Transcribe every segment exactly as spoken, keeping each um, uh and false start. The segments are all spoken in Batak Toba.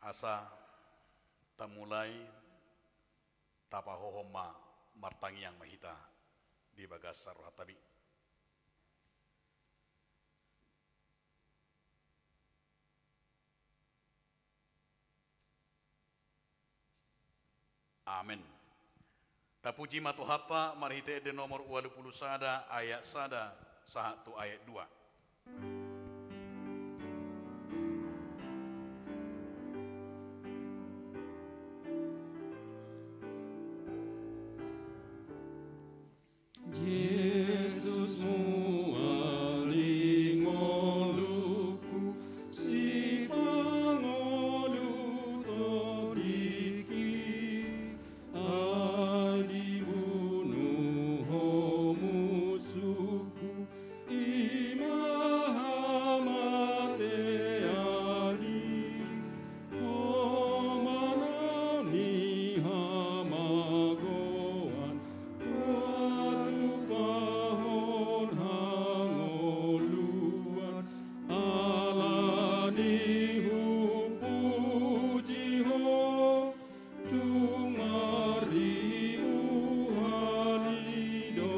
Asa tamulai, tapahohom ma, martangiang ma hita di bagasan rohanta be. Amen. Tapuji ma Tuhanta marhite ende nomor ualu pulu sada ayat sada sahat tu ayat dua. Jesus mual di ngolungku, sipangolu tondingki, ai dibunu Ho musuhku, i ma hamatean i. Ho ma na ni hamagoan, patupahon hangoluan, ala ni i hupuji Ho, tung marribu hali do.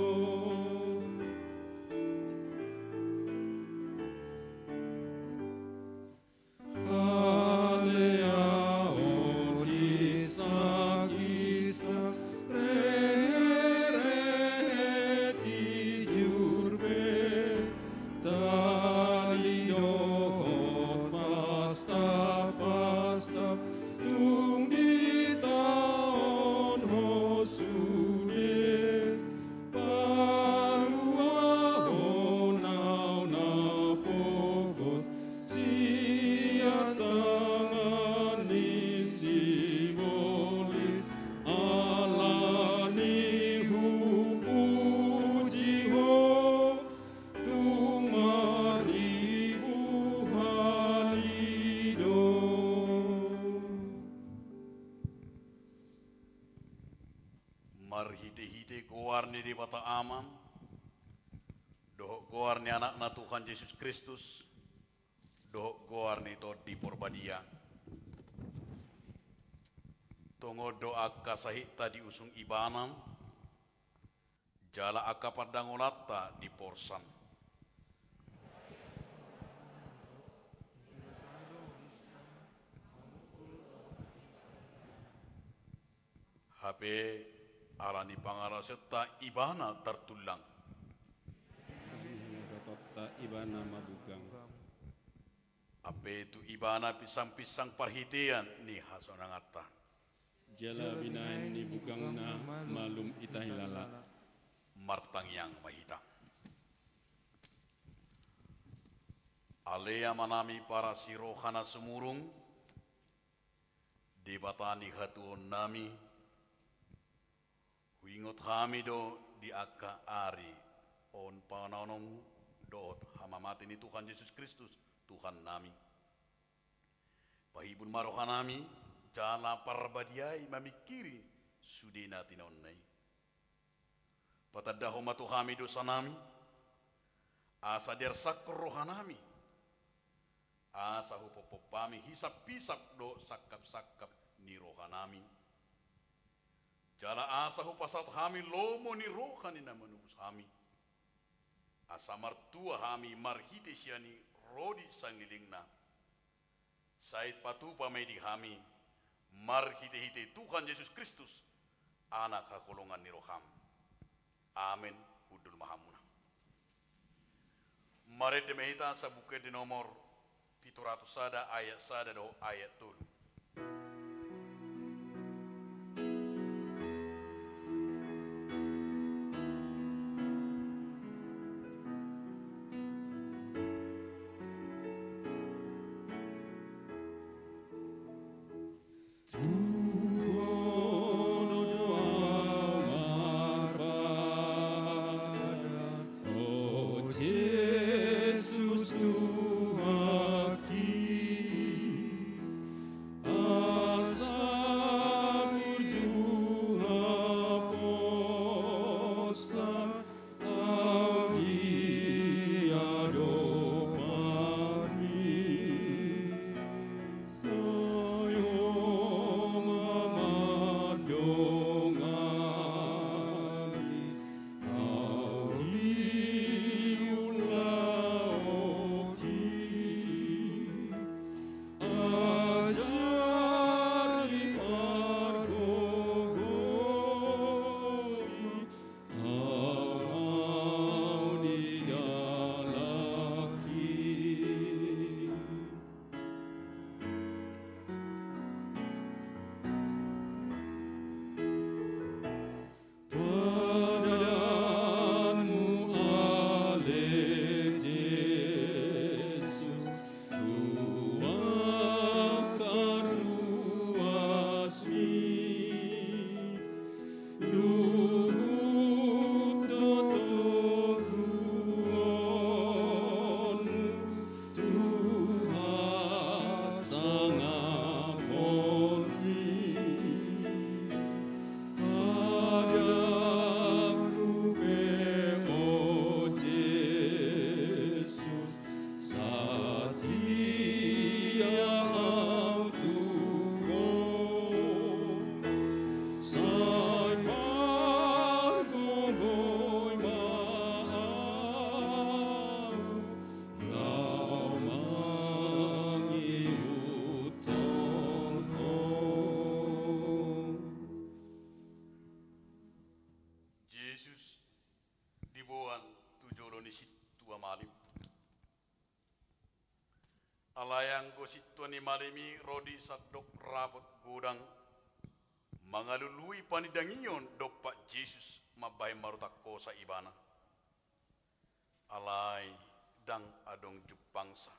Haleaon di sakisa, rehe-rehe tijur pe, tali dohot pasta-pasta, tung ditaon Ho sude. Paluahon au na pogos sian tangan ni sibolis, ala ni i hupuji Ho, tung marribu hali do. Marhite-hite goar ni Debata Ama, dohot goar ni Anakna Tuhan Jesus Kristus, dohot goar ni Tondi Porbadia, tongon do angka sahitta diusung Ibana, jala angka pandangolanta diporsan. Hape ala ni pangalaosionta Ibana tartullang. Ala ni hamuliaonta Ibana mabugang. Hape tu Ibana pinsang-pinsang parhitean ni hasonanganta. Jala binahen ni bugangna malum hita hilala. Martangiang ma hita. Ale Amanami parasi roha na sumurung, Debata ni hatuaonnami, huingot hami do di angka ari on panaononmu dohot hamamate ni Tuhan Jesus Kristus, Tuhannami. Pahibul ma rohanami, jala parbadiai mamingkiri sude na tinaonna i. Patandahon ma tu hami dosanami, asa diarsakkon rohanami, asa hupompop hami hisap-hisap dohot sangkap-sangkap ni rohanami. Jala asa hupasahat hami lomo ni roha ni na manobus hami, asa martua hami marhite sian i ro di sangelengna. Sai patupa ma i di hami, marhite-hite Tuhan Jesus Kristus, Anak haholongan ni roham. Amen. Hundul ma hamuna. Marende ma hita sa Buku Ende nomor pitu ratus sada ayat sada dohot ayat tolu. Tuhonon do ahu marpadan, o Jesus Tuhanki, Alai anggo sintua ni malim i ro di sandok rapot godang, mangalului panindangion dompak Jesus mambahen marutak hosa ibana. Alai ndang adong jumpangsa.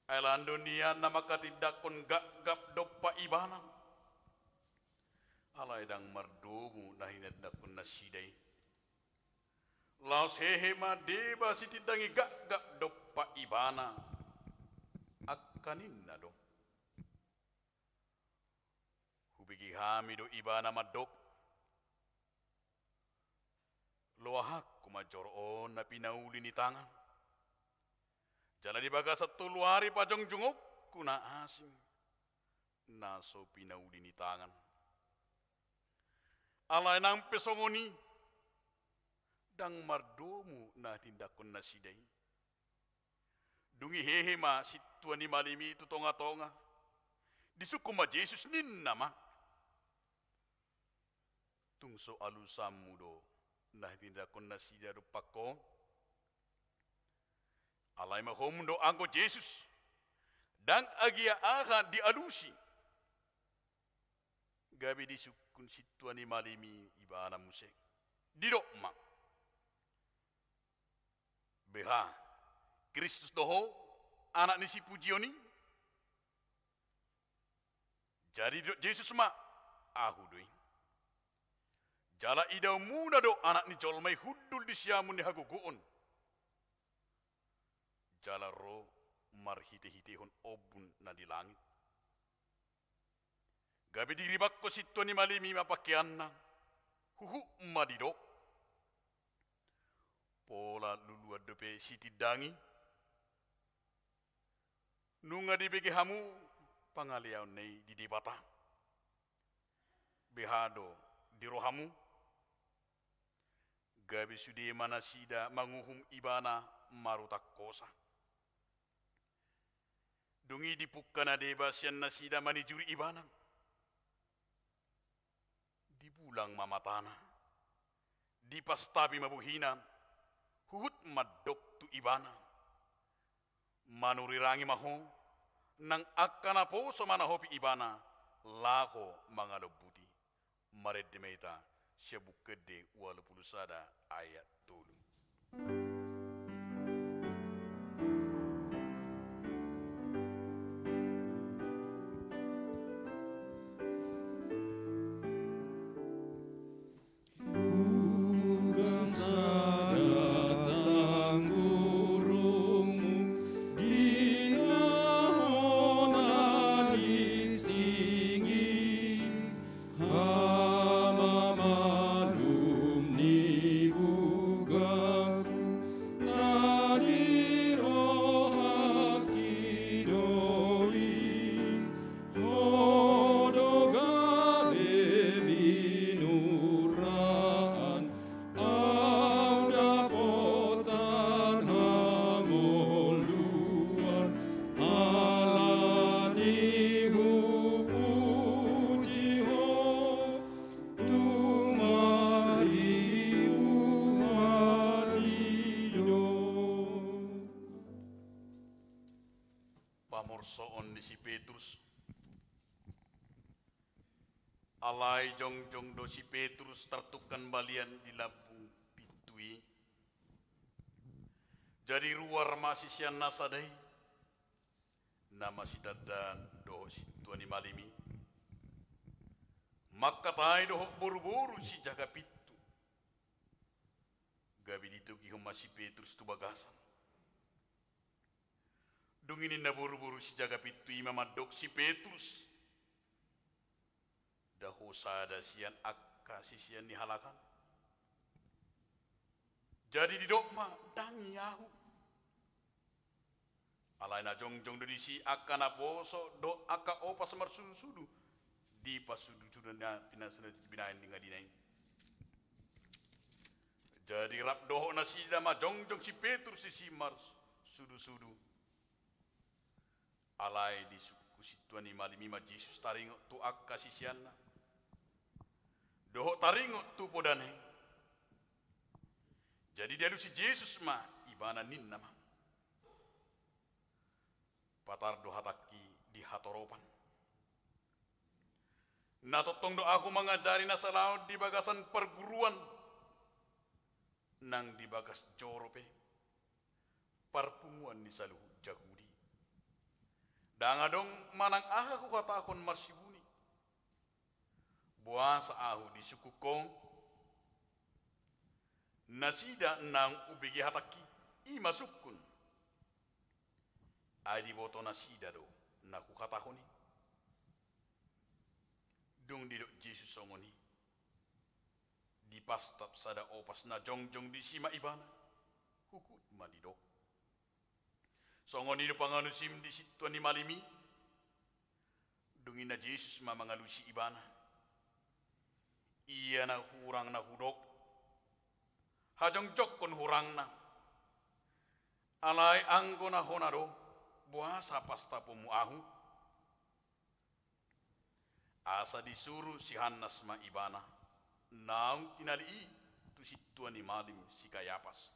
Ai lan do nian na manghatindanghon gapgap dompak ibana. Alai ndang mardomu na hitindanghon nasida i. Laos hehe ma deba sitindangi gapgap dompak ibana. Angka ninna do: Hubege hami do ibana mandok: Loahanku ma joro on na pinauli ni tangan. Jala di bagasan tolu ari pajongjongkonku na asing na so pinauli ni tangan. Alai nang pe songon i, ndang mardomu na hitindanghon nasida i. Dung i hehe ma sintua ni malim i tu tongatonga. Disungkun ma Jesus, ninna ma: Tung so alusanmu do na hitindanghon nasida dompak ho? Alai mahomun do anggo Jesus, ndang agia aha dialusi. Gabe disungkun sintua ni malim i ibana muse. Didok ma: Beha, Kristus do ho, Anak ni Sipujion i? Jadi didok Jesus ma: Ahu do i. Jala idaonmuna do Anak ni jolma i hundul di siamun ni hagogoon, jala ro marhitehitehon ombun na di langit. Gabe diribanghon sintua ni malim i ma pakeanna, huhut ma didok: Pola luluan dope sitindangi, nunga dibege hamu pangaleaonna i di Debata. Beha do di rohamu? Gabe sude ma nasida manguhum ibana marutak hosa. Dung i dipungka na deba sian nasida manijuri ibana. Dibulang ma matana, dipastapi ma bohina, huhut mandok tu ibana: Manurirangi ma ho. Nang angka naposo manahopi ibana laho mangalombuti. Marende ma hita sian Buku Ende ualu pulu sada ayat tolu. Bukan sada tanggurungmu di na hona di singgi, hamamalum ni bugatku na di rohangki do i. Ho do gabe binuraan, au dapotan hangoluan, alani hupuji ho tu maribunga ni do. Pamorsoon ni si Petrus. Alai jongjong do si Petrus tartungkan balian di lambung pintu i. Jadi ruar ma siseanna sada i, na masitandaan dohot sintua ni malim i, mangkatai dohot boruboru sijaga pintu. Gabe ditogihon ma si Petrus tu bagasan. Dung i ninna boruboru sijaga pintu i ma mandok si Petrus: Nda ho sada sian angka sisean ni halak an? Jadi didok ma: Ndang i ahu. Alai na jongjong do disi angka naposo dohot angka opas marsudusudu di pasudusuduan na pinasahat binahen di ngadina i. Jadi rap dohot nasida ma jongjong si Petrus disi marsudusudu. Alai disungkun sintua ni malim i ma Jesus taringot tu angka siseanna dohot taringot tu podana i. Jadi dialusi Jesus ma ibana, ninna ma: Patar do hatangki di hatoropan. Na tongtong do ahu mangajari na salaon di bagasan parguruan, nang di bagas joro pe, parpunguan ni saluhut Jahudi. Ndang adong manang aha huhatahon marsibuni. Boasa ahu disungkun ho? Nasida naung umbege hatangki, i ma sungkun. Ai diboto nasida do na huhatahon i. Dung didok Jesus songon i, dipastap sada opas na jongjong disi ma ibana, huhut ma didok: Songon i do pangalusim di sintua ni malim i. Dung i ninna Jesus ma mangalusi ibana: Ia na hurang na hudok, hajongjongkon hurangna. Alai anggo na hona do, boasa pastaponmu ahu? Asa disuru si Hannas ma ibana, naung tinali i, tu sintua ni malim si Kayapas.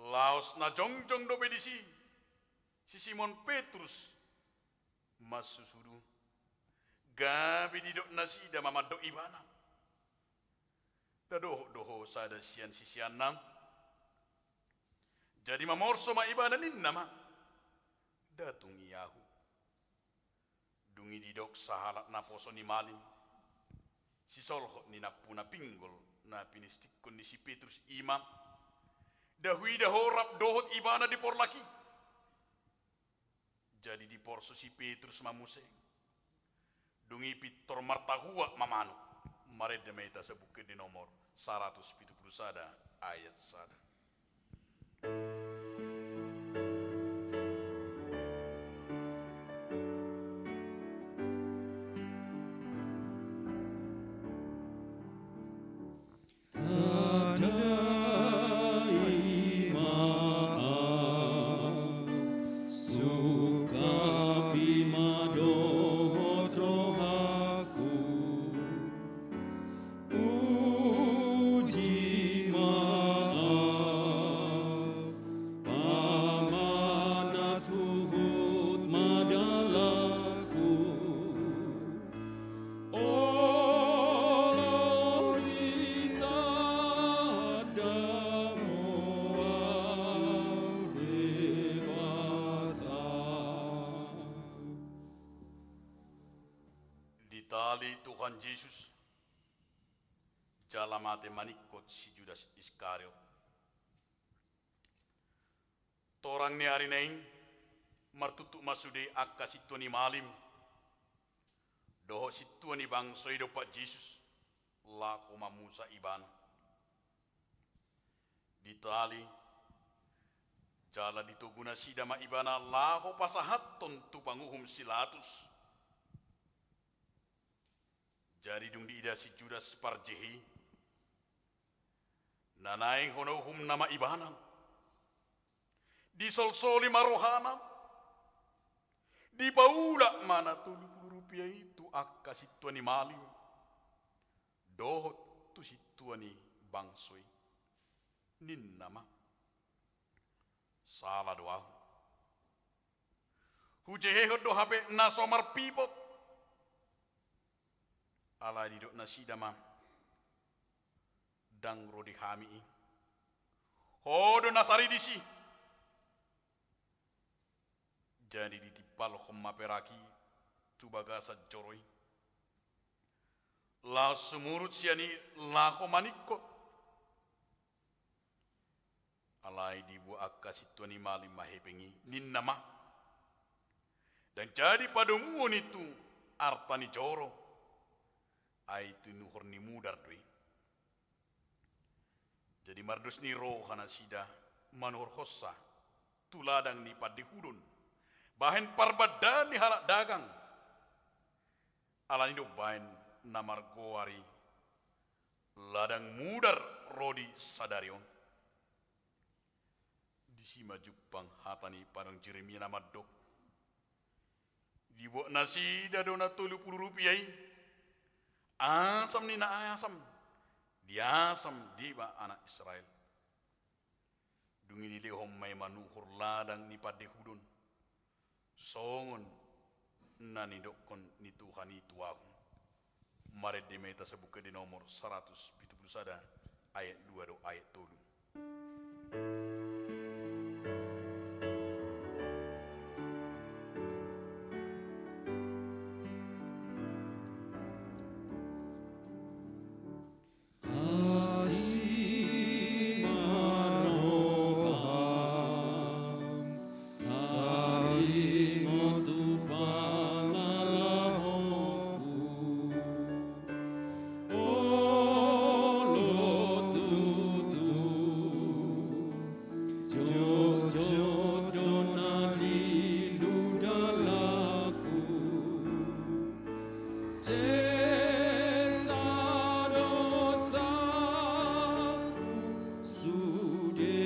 Laos na jongjong dope disi si Simon Petrus marsusudu, gabe didok nasida ma mandok ibana: Nda dohot do ho sada sian siseanna? Jadi mamorso ma ibana, ninna ma: Nda tung i ahu. Dung i didok sahalak naposo ni malim, sisolhot ni nampuna pinggol na pinistingkon ni si Petrus i ma: Nda huida ho rap dohot ibana di porlak i. Jadi diporso si Petrus ma muse. Dung i pintor martahuak ma manuk. Marende ma hita sian Buku Ende nomor saratus pitu pulu sada, ayat sada. Tanda i ma ahu, sungkap i ma dohot rohangku. Uji ma ahu, pamanat huhut ma dalanku. Olo ditanda ho ahu Debata. Ditali Tuhan Jesus, jala mate maningkot si Judas Iskariot. Torang ni ari na i, martuktuk ma sude angka sintua ni malim dohot sintua ni bangso i dompak Jesus, laho mamusa ibana. Ditali, jala ditogu nasida ma ibana laho pasahathon tu panguhum si Latus. Jadi dung diida si Judas parjehe i, na naeng hona uhumna ma ibana. Disolsoli ma rohana. Dipaulak ma na tolu pulu rupia i tu angka sintua ni malim dohot tu sintua ni bangso i. Ninna ma: Sala do ahu. Hujehehon do hape na so marpipot. Alai didok nasida ma: Ndang ro di hami i. Ho do na saridis i. Jadi ditimpalhon ma perak i tu bagasan joro i. Laos sumurut sian i laho maningkot. Alai dibuak angka sintua ni malim ma hepeng i, ninna ma: Ndang jadi padomuon i tu arta ni joro, ai tu nuhor ni mudar do i. Jadi mardos ni roha nasida manuhorhonsa tu ladang ni pandihudon, bahen parbandaan ni halak dagang. Alani do umbahen na margoar i Ladang Mudar ro di sadari on. Disi ma jumpang hata ni panuang Jeremia na mandok: Dibuat nasida do na tolu pulu rupia i, asam ni na asam, diasam deba anak Israel. Dung i dilehon ma i manuhor ladang ni pandehudon, songon na nidokkon ni Tuhan i tu ahu. Marende ma hita sian Buku Ende nomor saratus pitu pulu sada, ayat dua dohot ayat tolu. Asi ma roham, taringot tu pangalahonku. Olo tutu, jotjot do na lilu dalanku. Sesa dosaku sude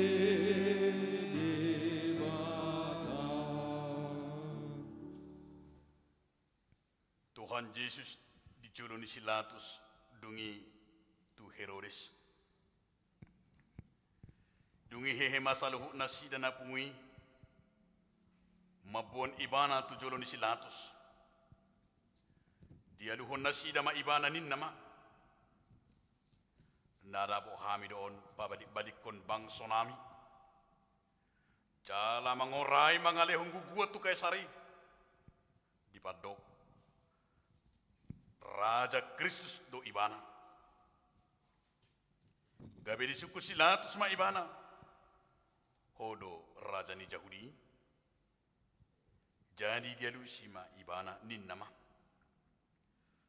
Debata. Tuhan Jesus di jolo ni si Latus dung i tu Herodes. Dung i hehe ma saluhut nasida na pungu i, mamboan ibana tu jolo ni si Latus. Dialuhon nasida ma ibana, ninna ma: Na dapot hami do on pabalikbalikkon bangsonami. Jala mangorai mangalehon guguan tu Kaisar i, dipandok: Raja Kristus do ibana. Gabe disungkun si Latus ma ibana: Ho do raja ni Jahudi? Jadi dialusi ma ibana, ninna ma: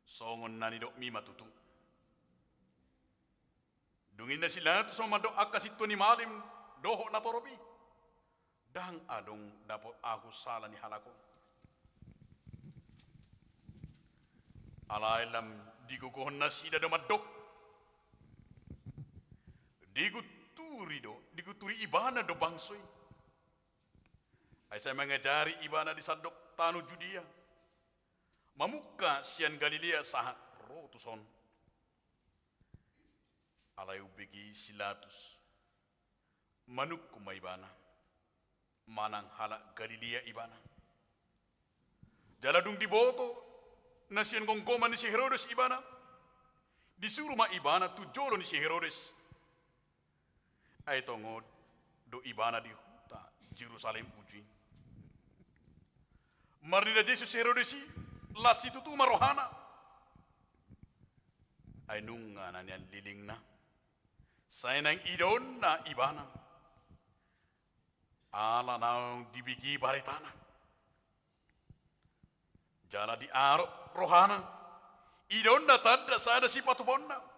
Songon na nidokmi ma tutu. Dung i ninna si Latus ma mandok angka sintua ni malim dohot natorop i: Ndang adong dapot ahu sala ni halak on. Alai lam digogohon nasida do mandok: Digunturi do, digunturi ibana do bangso i. Ai sai mangajari ibana di sandok tano Judea, mamungka sian Galilea sahat ro tuson. Alai umbege i si Latus, manungkun ma ibana manang halak Galilea ibana. Jala dung diboto na sian gomgoman ni si Herodes ibana, disuru ma ibana tu jolo ni si Herodes. Ai tongon do ibana di huta Jerusalem uju i. Marnida Jesus Herodes i, las situtu ma rohana. Ai nunga na nian lilingna, sai naeng idaonna ibana. Ala naung dibege baretana. Jala diarop rohana, idaonna tanda sada sipatupaonna.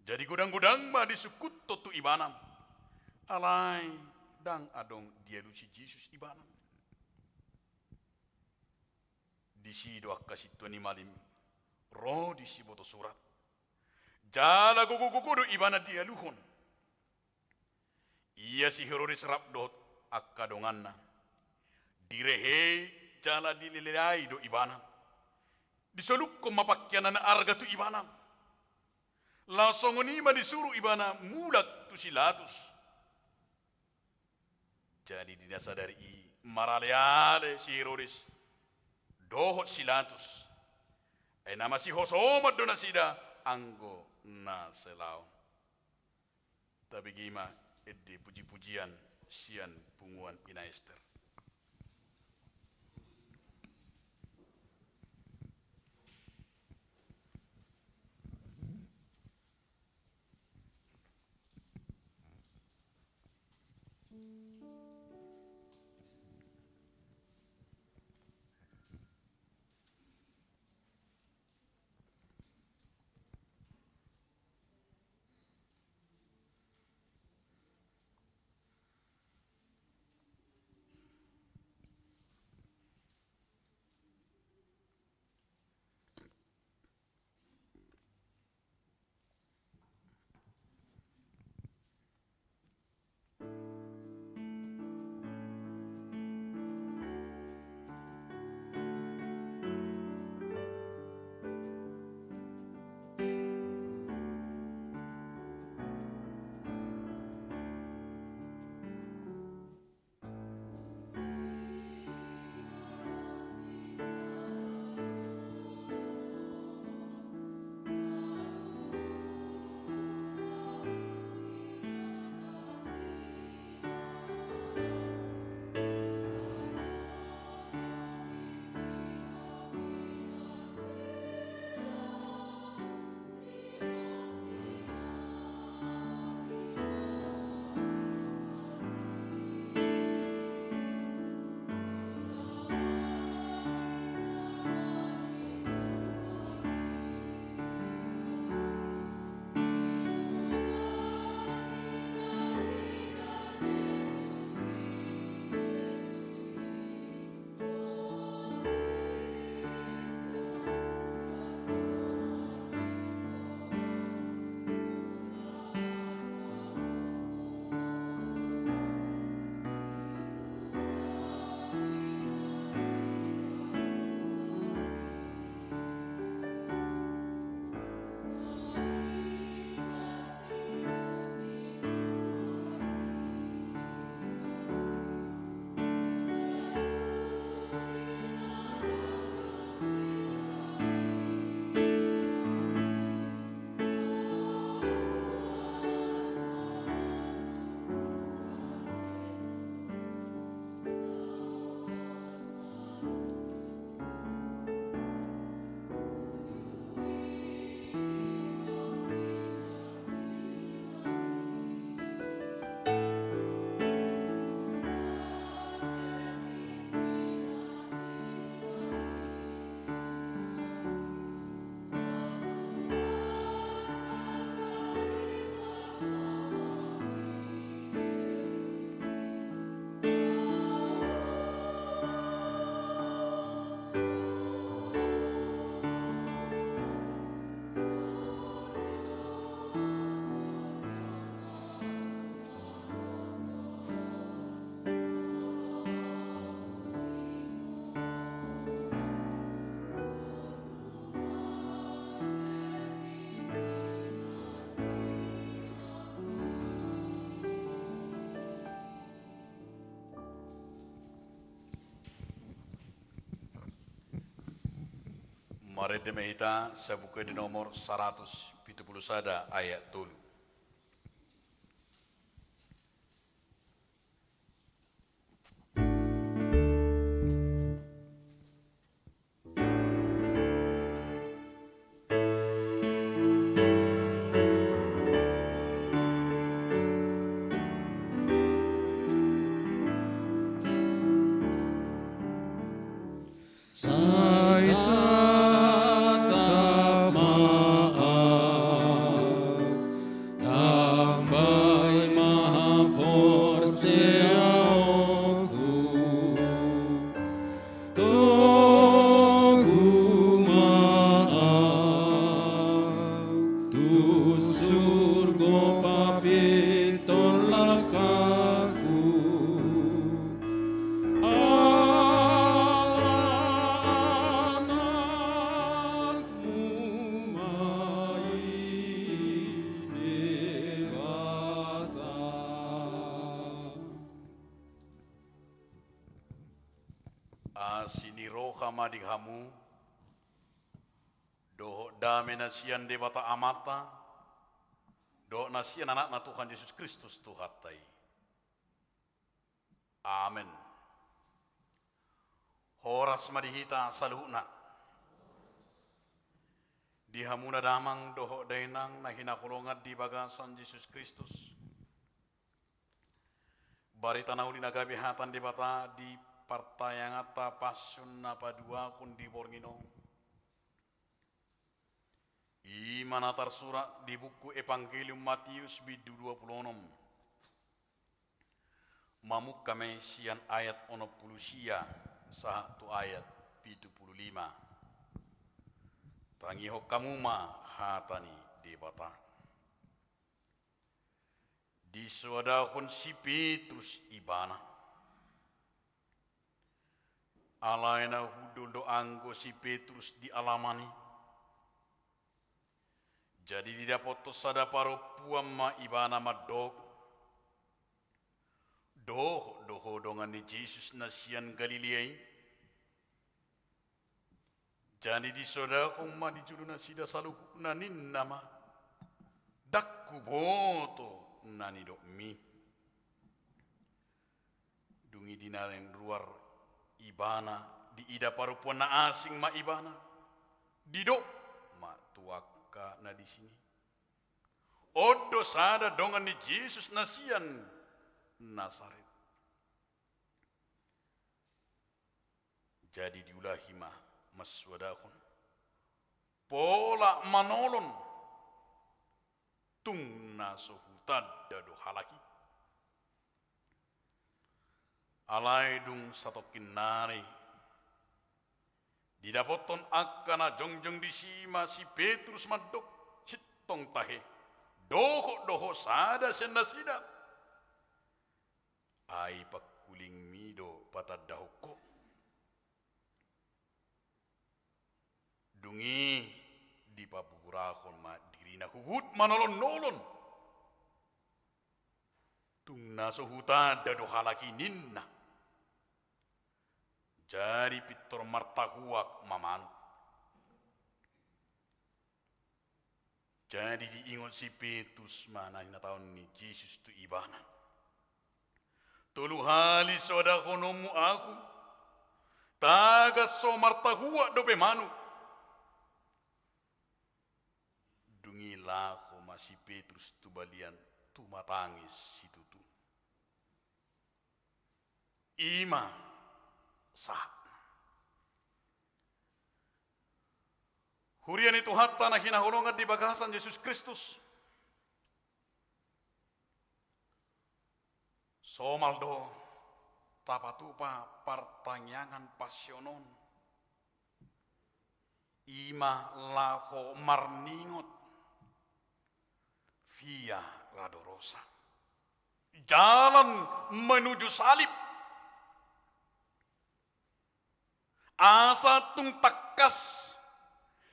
Jadi godang-godang ma disungkunhon tu ibana. Alai ndang adong dialusi Jesus ibana. Disi do angka sintua ni malim ro di siboto surat. Jala gogo-gogo do ibana dialuhon. Ia si Herodes rap dohot angka donganna, direhe jala dilelai do ibana. Disolukhon ma pakeanna na arga tu ibana. Laos songon i ma disuru ibana mulak tu si Latus. Jadi di na sadari i marale-ale si Herodes dohot si Latus. Ai na masihosoman do nasida anggo na salaon. Tabege ma ende puji-pujian sian punguan Ina Ester. Marende ma hita, Sabuku Ende nomor saratus pitu pulu sada, ayat tolu. Sai tatap ma ahu, tambai ma haporseaonku. Togu ma ahu tu surgo papintor langkangku. Ala anakmu ma i Debata. Asi ni roha ma di hamu, dohot dame na sian Debata Amanta, dohot na sian Anakna Tuhan Jesus Kristus Tuhanta i. Amen. Horas ma di hita saluhutna. Di hamuna damang dohot dainang na hinaholongan di bagasan Jesus Kristus. Barita na uli na gabe hata ni Debata di partangianganta Pasyun na paduahon di borngin on. I ma na tarsurat di buku Evangelium Matius bindu dua pulu onom. Mamungka ma i sian ayat onom pulu sia sahat tu ayat pitu pulu lima. Tangihon hamu ma hata ni Debata. Disoadahon si Petrus ibana. Alai na hundul do anggo si Petrus di alaman i. Jadi didapothon sada parompuan ma ibana mandok, "Dohot do ho dongan ni Jesus na sian Galilea i?" Jadi disoadahon ma di jolo nasida saluhutna, ninna ma, "Ndang huboto na nidokmi." Dung i dinaeng ruar ibana, diida parompuan na asing ma ibana. Didok ma tu angka na disi i, "On do sada dongan ni Jesus na sian Nasaret." Jadi diulahi ma mansoadahon, "Pola manolon, tung na so hutanda do halak i." Alai dung satongkin nari, didapothon angka na jongjong disi ma si Petrus mandok, "Sintong tahe, dohot do ho sada sian nasida. Ai pangkulingmi do patandahon ho." Dung i dipabugurahon ma dirina huhut manolon-nolon. "Tung na so hutanda do halak i," ninna. Jadi pintor martahuak ma manuk. Jadi diingot si Petrus ma na hinatahon ni Jesus tu ibana, "Tolu hali soadahononmu ahu, tagan so martahuak dope manuk." Dung i laho ma si Petrus tu balian, tumatangis situtu. I ma sahatna. Huria ni Tuhanta na hinaholongan di bagasan Jesus Kristus. Somal do tapatupa partangiangan Pasion on. I ma laho marningot Via Dolorosa, jalan menuju salib. Asa tung tangkas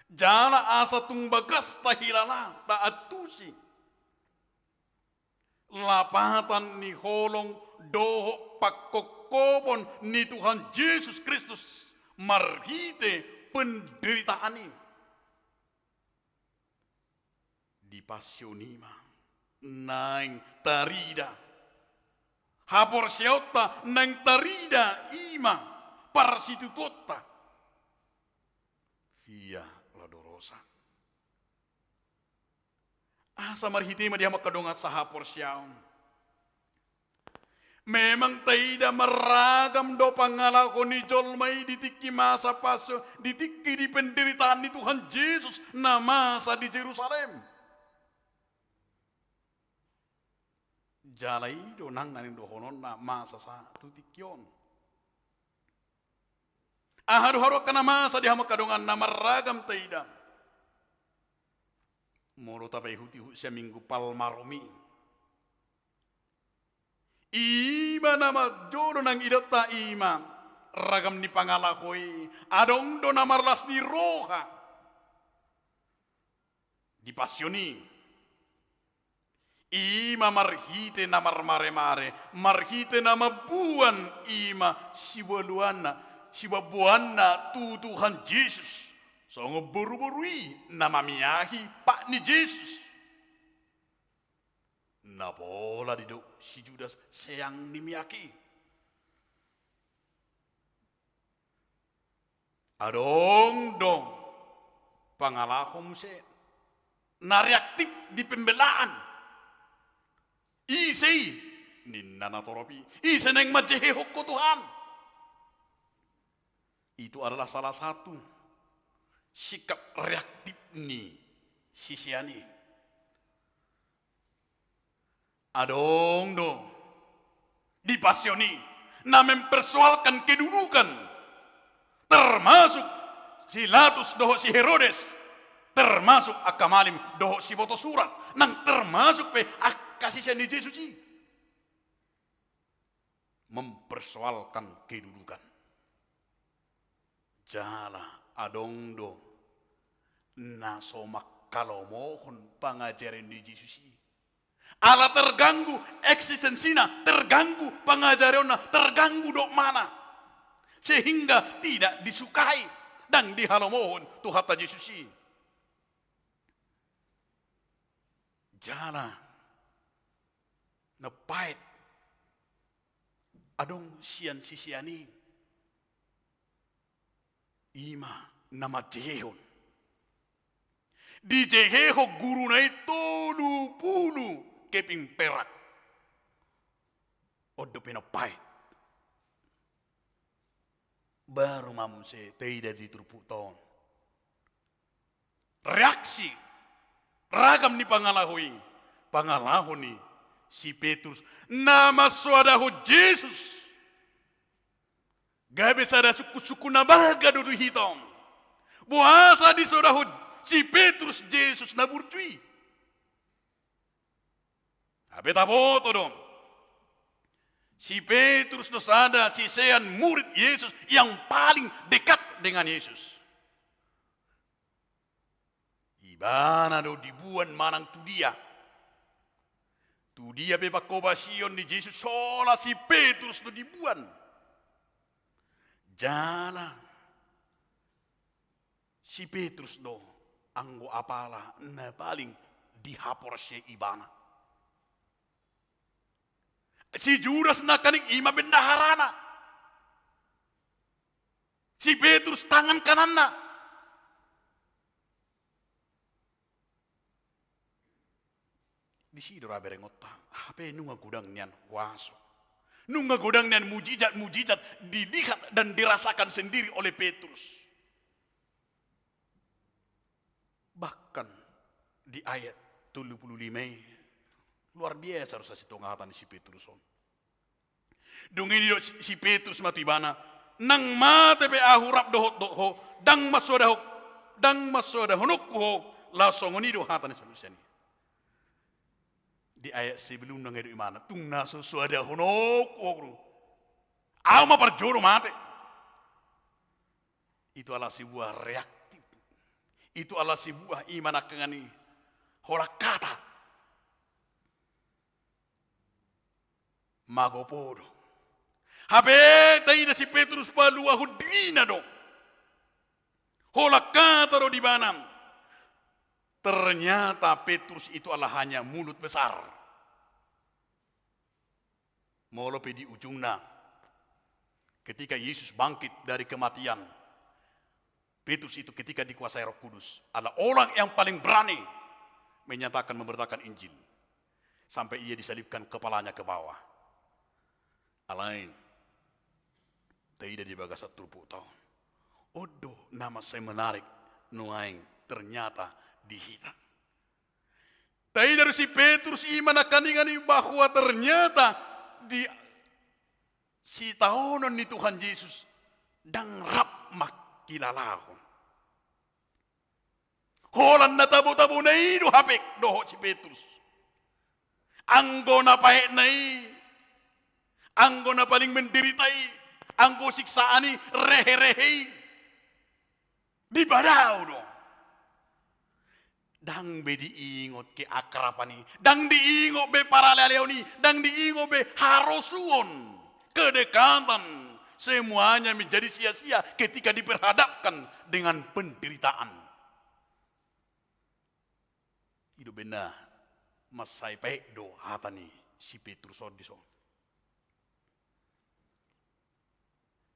jala asa tung bagas tahilala, taantusi lapatan ni holong dohot pangkophopon ni Tuhan Jesus Kristus marhite penderitaan i. Di passion i ma naeng tarida haporseaonta, naeng tarida i ma parsitutuonta. Via Dolorosa. Asa marhite ma di hamu angka dongan sahaporseaon, memang taida marragam do pangalaho ni jolma i di tingki masa passion, di tingki di penderitaan ni Tuhan Jesus na masa di Jerusalem. Jala i do nang na nidohononna masa sa tu tingki on. Aha do haroan angka na masa di hamu angka dongan na marragam taida? Molo tapaihutihut sian Minggu Palmarum i, i ma na manjou do nang idaonta i ma ragam ni pangalaho i. Adong do na marlas ni roha di passion i. I ma marhite na marmaremare, marhite na mamboan i ma siboaluanna, siboaboanna tu Tuhan Jesus. Songon boruboru i na mamiahi pat ni Jesus. Na pola didok si Judas seang ni miak i. Adong do pangalaho muse na reaktif di pembelaan. Ise i? Ninna natorop i. Ise naeng manjehehon ho Tuhan? Itu adalah salah satu sikap reaktif ni sisean i. Adong do di passion i na mempersoalkan kedudukan, termasuk si Pilatus dohot si Herodes, termasuk angka malim dohot siboto surat, nang termasuk pe angka sisean ni Jesus i mempersoalkan kedudukan. Jala adong do na so manghalomohon pangajarion ni Jesus i. Ala terganggu eksistensina, terganggu pangajarionna, terganggu dogmana. Sehingga tidak disukai, ndang dihalomohon Tuhanta Jesus i. Jala na paet adong sian sisean i, i ma na manjehehon. Dijehehon guruna i tolu pulu keping perak. On dope na paet. Baru ma muse taida di turpukta on reaksi ragam ni pangalaho i. Pangalaho ni si Petrus na mansoadahon Jesus. Gabe sada sungkunsungkun na balga do tu hita on. Boasa disoadahon si Petrus Jesus na burju i? Hape taboto do, si Petrus do sada sisean murid Jesus yang paling dekat dengan Yesus. Ibana do diboan manang tu dia. Tu dia pe pangkobasion ni Jesus, sola si Petrus do diboan. Jala si Petrus do anggo apala na paling dihaporseai ibana. Si Judas nangkaning i ma bendaharana. Si Petrus tangan kananna. Disi do ra berengonta, hape nunga godang nian huaso. Nunga godang nian mujizat-mujizat dilihat dan dirasakan sendiri oleh Petrus. Bahkan di ayat tolu pulu lima i, luar biasa do sasintongatan ni si Petrus on. Dung i didok si, si Petrus ma tu ibana, nang mate pe ahu rap dohot, dohot ho, ndang mansoadahon, ndang mansoadahononku ho, laos songon i do hata ni saluhutna i. Di ayat sebelumna nunga didok ibana, tung na so soadahononku ho do, ahu ma parjolo mate. Itu adalah sebuah reaktif. Itu adalah sebuah iman akan ini. Holan hata. Magopo do. Hape taida si Petrus paluahon dirina do. Holan hata do di ibana. Ternyata Petrus itu adalah hanya mulut besar. Molo pe di ujungna, ketika Yesus bangkit dari kematian, Petrus itu ketika dikuasai Roh Kudus adalah orang yang paling berani menyatakan, memberitakan Injil, sampai ia disalibkan kepalanya ke bawah. Alai taida di bagasan turpukta on, on do na mansai menarik nuaeng ternyata di hita. Taida do si Petrus i ma nangkaningan i bahwa ternyata di sitaonon ni Tuhan Jesus ndang rap mangkilalahon. Holan na tabo-tabona i do hape dohot si Petrus. Anggo na pahetna i, anggo na paling menderita i, anggo siksaan i, rehe-rehe i, dipadao do. Ndang be diingot keakraban i, ndang diingot be paralealeon i, ndang diingot be harosuon, kedekatan, semuanya menjadi sia-sia ketika diperhadapkan dengan penderitaan. I do umbahen na mansai paet do hata ni si Petrus on dison.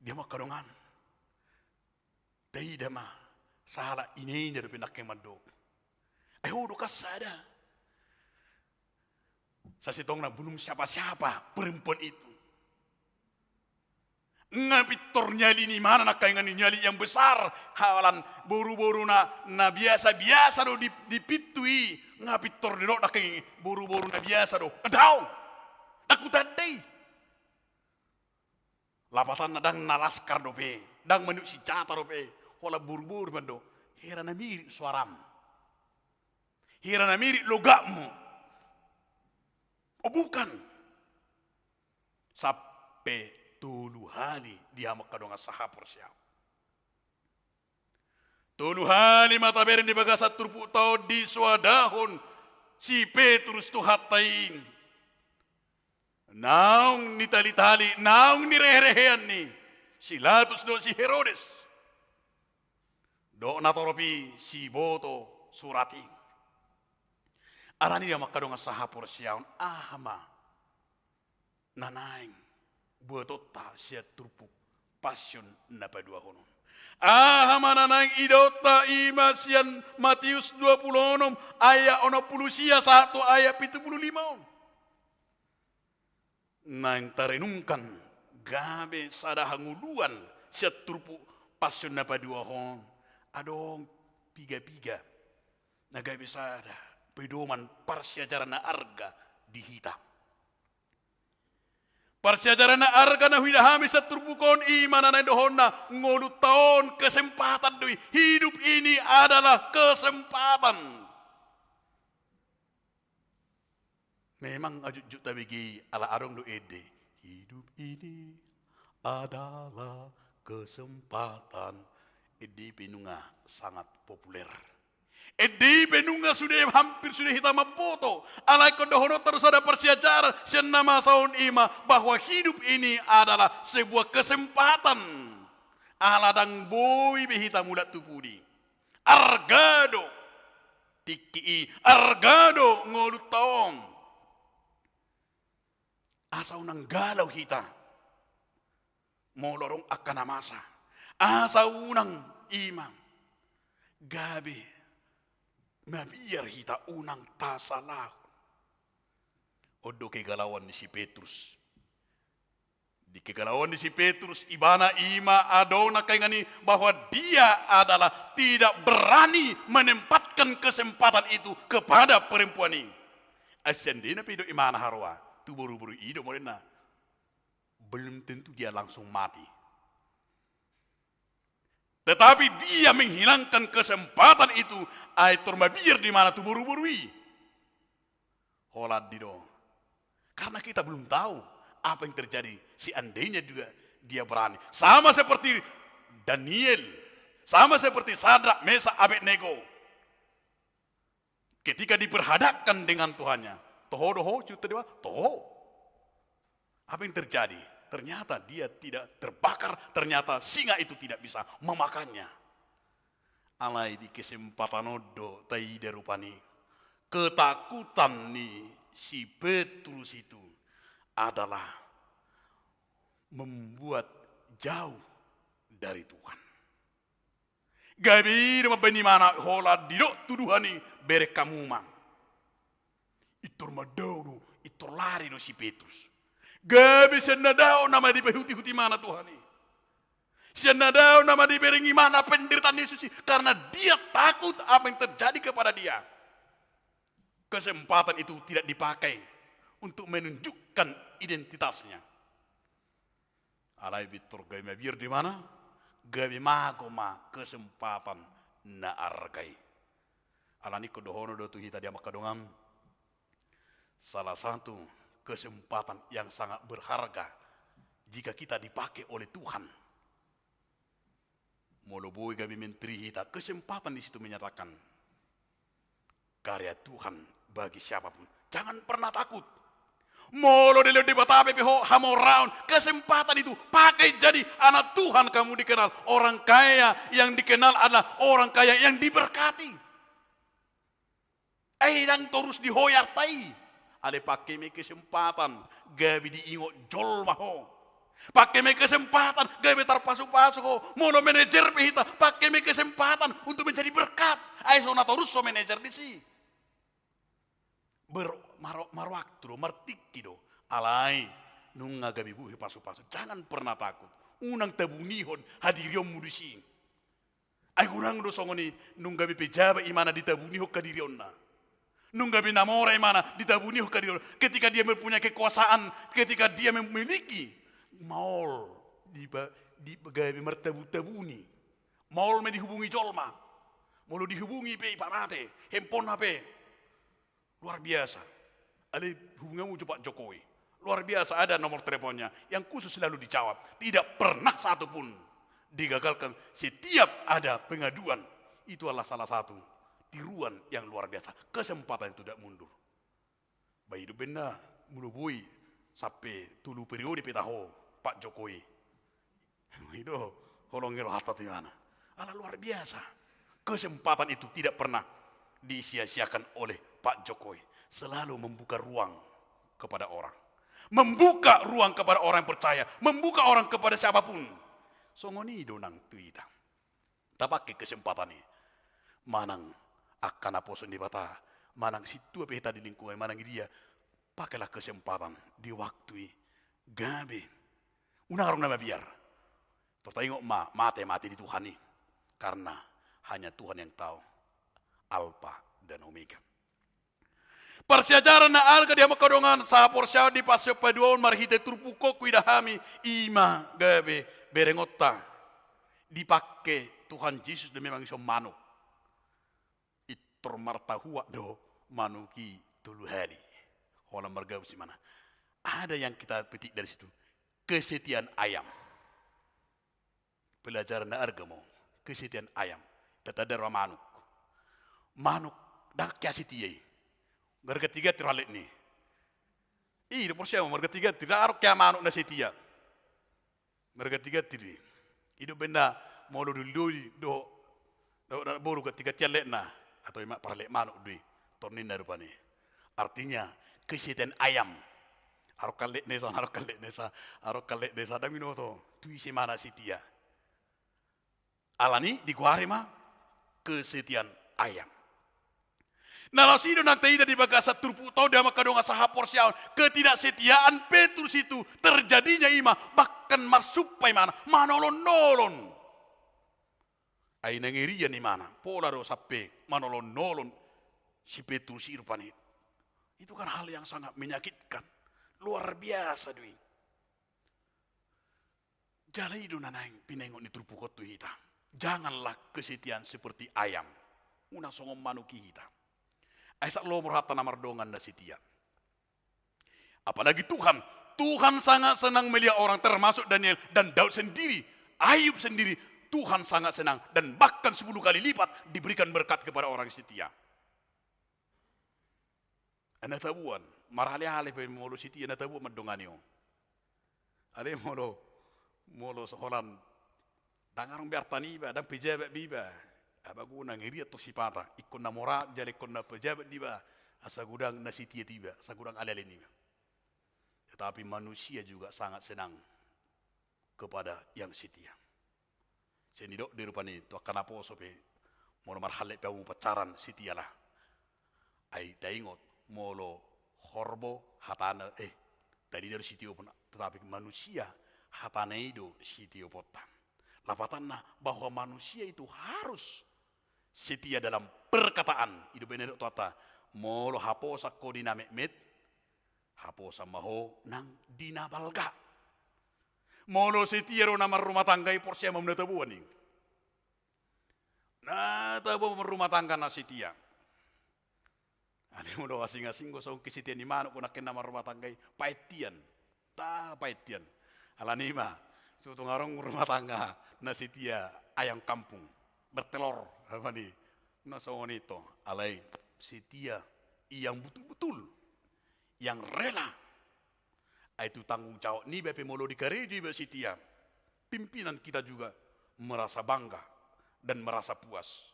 Dia mangkadongan. Taida ma, sahala ina-ina dope nangkin mandok. Ai ho do kan sada. Sasintongna belum siapa-siapa perempuan itu. Nga pintor nyali ni imana nangkaningan i, nyali yang besar, holan boru-boru na, na biasa-biasa do di, di pintu i, nga pintor didok nangkaningan i boru-boru na biasa do. Ndang. Ndang hutanda i. Lapatanna ndang na laskar dope, ndang manuk sinjata dope, holan boru-boru mandok. Hira na mirip suaram. Hira na mirip logatmu. Oh, bukan. Sampe tolu hali di hamu angka dongan sahaporseaon. Tolu hali ma tabereng di bagasan turpukta on disoadahon si Petrus Tuhanta i. Naung nitalitali, naung nireherehean ni si Pilatus dohot si Herodes. Dohot natorop i siboto surat i. Alani i, hamu angka dongan sahaporseaon, aha ma na naeng buatonta sian turpuk Pasion na paduahon on? Aha ma na naeng idaonta i ma sian Matius dua pulu onom ayat onom pulu sia sahat tu ayat pitu pulu lima on? Naeng tarenungkan gabe sada hangoluan sian turpuk Pasion na paduahon, adong piga-piga na gabe sada pedoman parsiajaran na arga di hita. Parsiajaran na arga na huida hami sian turpuk on i ma na naeng dohonna, ngolunta on kesempatan do i. Hidup ini adalah kesempatan. Memang ajutjut tabege i, ala adong do ende, hidup ini adalah kesempatan. Ende i pe nunga sangat populer. Ende i pe nunga sude, hampir sude hita mamboto. Alai ingkon dohononta do sada parsiajaran sian na masa on i ma bahwa hidup ini adalah sebuah kesempatan. Ala ndang boi be hita mulak tu pudi. Arga do tingki i, arga do ngolunta on. Asa unang galau hita molo adong angka na masa. Asa unang i ma gabe mabiar hita, unang tasalahon. On do kegalauan ni si Petrus. Di kegalauan ni si Petrus, ibana i ma adong nangkaningan i bahwa dia adalah tidak berani menempatkan kesempatan itu kepada perempuan i. Ai seandainya pe didok imana haroa tu boru-boru i, do modena, belum tentu dia langsung mati. Tetapi dia menghilangkan kesempatan itu, ai tor mabiar do imana tu boru-boru i. Holan i do. Karena kita belum tahu apa yang terjadi seandainya juga dia berani. Sama seperti Daniel, sama seperti Sadrak, Mesak, Abednego. Ketika diperhadapkan dengan Tuhannya, toho do ho, ciutta Debata, toho. Apa yang terjadi? Ternyata dia tidak terbakar, ternyata singa itu tidak bisa memakannya. Alai di kesempatan on do taida rupani ketakutan ni si Petrus itu adalah membuat jauh dari Tuhan. Gabe i do mambahen imana, holan didok tu Tuhan i, bereng hamu ma. Pintor mandao do, pintor lari do si Petrus. Gabe sian na dao nama dipaihutihut imana Tuhan i. Sian na dao nama dibereng imana penderitaan ni Jesus i, karena dia takut apa yang terjadi kepada dia. Kesempatan itu tidak dipakai untuk menunjukkan identitasnya. Alai pintor gabe mabiar do imana, gabe mago ma kesempatan na arga i. Alani i ingkon dohonon do tu hita di amang hamu dongan, salah satu kesempatan yang sangat berharga jika kita dipakai oleh Tuhan. Molo boi gabe menteri hita, kesempatan di situ menyatakan karya Tuhan bagi siapapun. Jangan pernah takut. Molo dilehon Debata pe ho hamoraon, kesempatan itu pakai jadi anak Tuhan, kamu dikenal orang kaya, yang dikenal adalah orang kaya yang diberkati. Ai ndang torus di ho arta i. Alai pakai ma i kesempatan gabe diingot jolma ho. Pakai ma i kesempatan gabe tarpasupasu ho. Molo manajer pe hita, pakai ma i kesempatan untuk menjadi berkat. Ai so na torus so manajer disi. Ber-, mar-, marwaktu do, martingki do. Alai nunga gabe boi pasupasu. Jangan pernah takut. Unang tabunihon hadirionmu disi. Ai godang do songon i, nunga gabe pejabat imana ditabunihon hadirionna. Nunga gabe na mora imana ditabunihon hadirionna. Ketika dia mempunyai kekuasaan, ketika dia memiliki, maol di, di, gabe martabuntabuni. Maol ma dihubungi jolma. Molo dihubungi pe, iparate, handphone pe. Luar biasa. Alai hubungi hamu jo Pak Jokowi. Luar biasa, ada nomor teleponnya yang khusus selalu dijawab. Tidak pernah satu pun digagalkan. Setiap ada pengaduan, itu adalah salah satu tiruan yang luar biasa. Kesempatan itu tidak mundur. Ba i do umbahen na molo boi sampe tolu periode pe taho Pak Jokowi. I do holong ni rohanta tu imana. Ala luar biasa. Kesempatan itu tidak pernah disia-siakan oleh Pak Jokowi. Selalu membuka ruang kepada orang. Membuka ruang kepada orang yang percaya. Membuka orang kepada siapapun. Songon i do nang tu hita. Tapake kesempatan i. Manang angka naposo ni Debata, manang sintua pe hita di lingkungan, manang di dia, pakelah kesempatan di waktu i. Gabe. Unang adong na mabiar. Tor taingot ma, mate, mate di Tuhan i. Karena hanya Tuhan yang tahu Alfa dan Omega. Parsiajaran na arga di hamu angka dongan, sahaporseaon di Passian paduahon marhite turpuk on huida hami, i ma gabe berengonta. Dipake Tuhan Jesus do memang dison manuk. Pintor martahuak do manuk i tolu hali. Holan margabus imana. Ada yang kita petik dari situ. Kesetiaan ayam. Pelajaran na arga ma on, kesetiaan ayam. Tatanda roha manuk. Manuk, ndang hea setia i. Marganti-ganti roha letna i. I do porsea ma, marganti-ganti. Ndang adong hea manuk na setia. Marganti-ganti do i. I do umbahen na molo doli-doli do, do, do boru ganti-gantian letna. Atau ima parlet manuk do i. Tor ninna rupani. Artinya, kesetiaan ayam. Adong hallet na i sa, adong hallet na i sa, adong hallet na i sa, ndang binoto. Tu ise ma na setia. Alani i digoari ma kesetiaan ayam. Na laos i do nang taida di bagasan turpukta on di hamu angka dongan sahaporseaon. Ketidaksetiaan Petrus itu terjadinya i ma bahkan marsumpa imana, manolon-nolon. Ai na ngerian imana, pola do sampe manolon-nolon si Petrus i rupani. Itu kan hal yang sangat menyakitkan. Luar biasa do i. Jala i do na naeng pinaingot ni turpuk on tu hita. Janganlah kesetiaan seperti ayam. Unang songon manuk i hita. Ai sahat lomo rohanta na mardongan na setia. Apalagi Tuhan, Tuhan sangat senang melihat orang, termasuk Daniel dan Daud sendiri, Ayub sendiri, Tuhan sangat senang dan bahkan sepuluh kali lipat diberikan berkat kepada orang setia. Ai na tabuan, maraleale pe molo setia na tabuan mandongani ho. Alai molo, molo so holan, ndang adong be arta niba, ndang pejabat be iba. Apa guna ngiriat tu sipata, ingkon na mora, jala ingkon na pejabat diba, asa godang na setia tu iba, asa godang ale-ale niba. Tetapi manusia juga sangat senang kepada yang setia. Sai nidok do i rupani tu angka naposo pe, molo marhallet pe hamu pacaran, setialah. Ai taingot, molo horbo hatana, eh, tadida do sitioponta, tetapi manusia hatana i do sitioponta. Lapatanna bahwa manusia itu harus setia dalam perkataan. I do umbahen na nidok Tuhanta, molo haposan ho di na metmet, haposan ma ho nang di na balga. Molo setia do na marrumah tangga i, porsea ma hamu na taboan i. Na taboan marrumah tangga na setia. Alai molo asing-asing do songon kesetiaan ni manuk, nangkin na marrumah tangga i, paet hian. Tapaet hian. Alani i ma, so tung adong rumah tangga na setia ayam kampung, bertelur, apa ni? Na songon i do, alai setia yang betul-betul, yang rela. Ai tu tanggung jawab niba pe, molo di karejo iba setia, pimpinan kita juga merasa bangga dan merasa puas.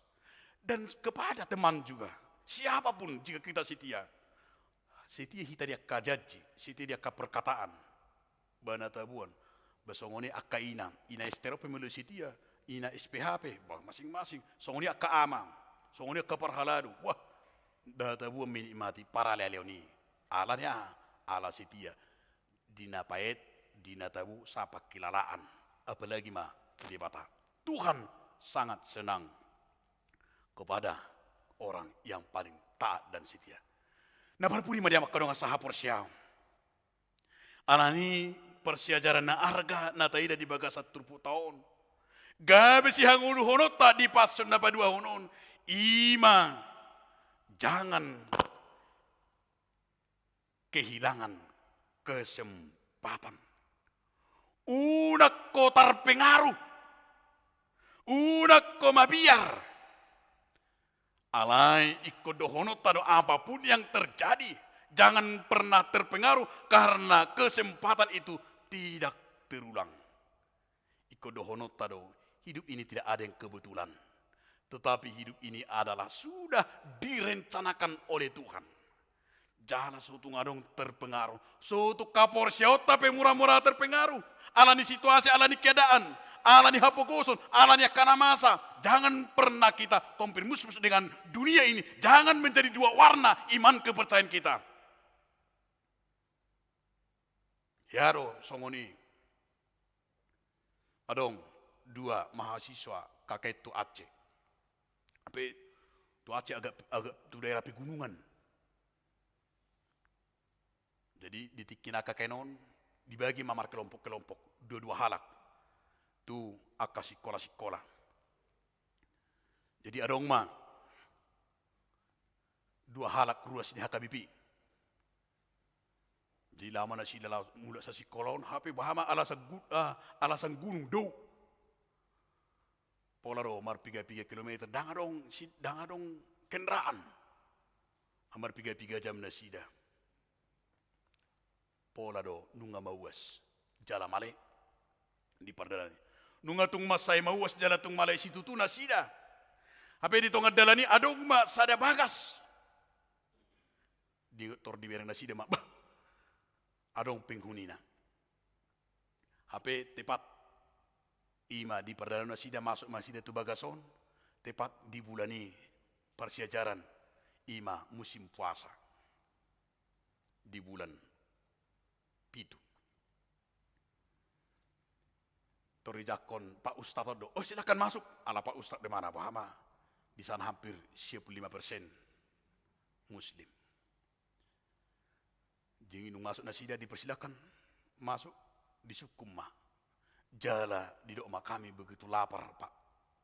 Dan kepada teman juga, siapapun, jika kita setia, setia hita di angka janji, setia di angka perkataan. Ba na taboan, ba songon i angka ina, ina S T R O pe molo setia, ina S P H pe, ba masing-masing, songon i angka amang, songon i angka parhalado, wah, na taboan menikmati paralealeon i. Ala ni aha? Ala setia. Di na paet, di na tabo, sapangkilalaan. Apalagi ma tu Debata. Tuhan sangat senang kepada orang yang paling taat dan setia. Na parpudi ma di hamu angka dongan sahaporseaon. Alani i parsiajaran na arga na taida di bagasan turpukta on, gabe sihangoluhononta di Paskah na paduahon on, i ma jangan kehilangan kesempatan. Unang ho terpengaruh. Unang ho mabiar. Alai ingkon dohononta do, apapun yang terjadi, jangan pernah terpengaruh karena kesempatan itu tidak terulang. Ingkon dohononta do, hidup ini tidak ada yang kebetulan. Tetapi hidup ini adalah sudah direncanakan oleh Tuhan. Jala so tung adong terpengaruh. So tung haporseaonta pe mura-mura terpengaruh. Ala ni situasi, ala ni keadaan, ala ni hapogoson, ala ni angka na masa. Jangan pernah kita tompir musmus dengan dunia ini. Jangan menjadi dua warna iman kepercayaan kita. Hea do songon i. Adong dua mahasiswa K K N tu Aceh. Hape tu Aceh agak, agak tu daerah pegunungan. Jadi di tingki na K K N on dibagi ma markelompok-kelompok, dua-dua halak tu angka sikola-sikola. Jadi adong ma dua halak ruas ni H K B P. Jadi laho ma nasida laho mulak sian sikola on, hape boha ma alasan gu-, ah, alasan gunung do. Pola do marpiga-piga kilometer, ndang adong si-, ndang adong kendaraan. Marpiga-piga jam nasida. Pola do nunga mauas jala male di pardalanan i. Nunga tung mansai mauas jala tung male situtu nasida. Hape di tonga dalan i adong ma sada bagas. Di tor dibereng nasida ma, bah, adong penghunina. Hape tepat i ma di pardalanan nasida, masuk ma nasida tu bagas on, tepat di bulan i parsiajaran, i ma musim puasa. Di bulan pitu. Tor dijangkon Pak Ustadz on do, "Oh, silakan masuk." Ala Pak Ustadz do i, mana boha ma, di sana hampir sembilan puluh lima persen Muslim. Jadi dung masuk nasida dipersilakan masuk, disungkun ma. Jala didok ma, "Kami begitu lapar, Pak.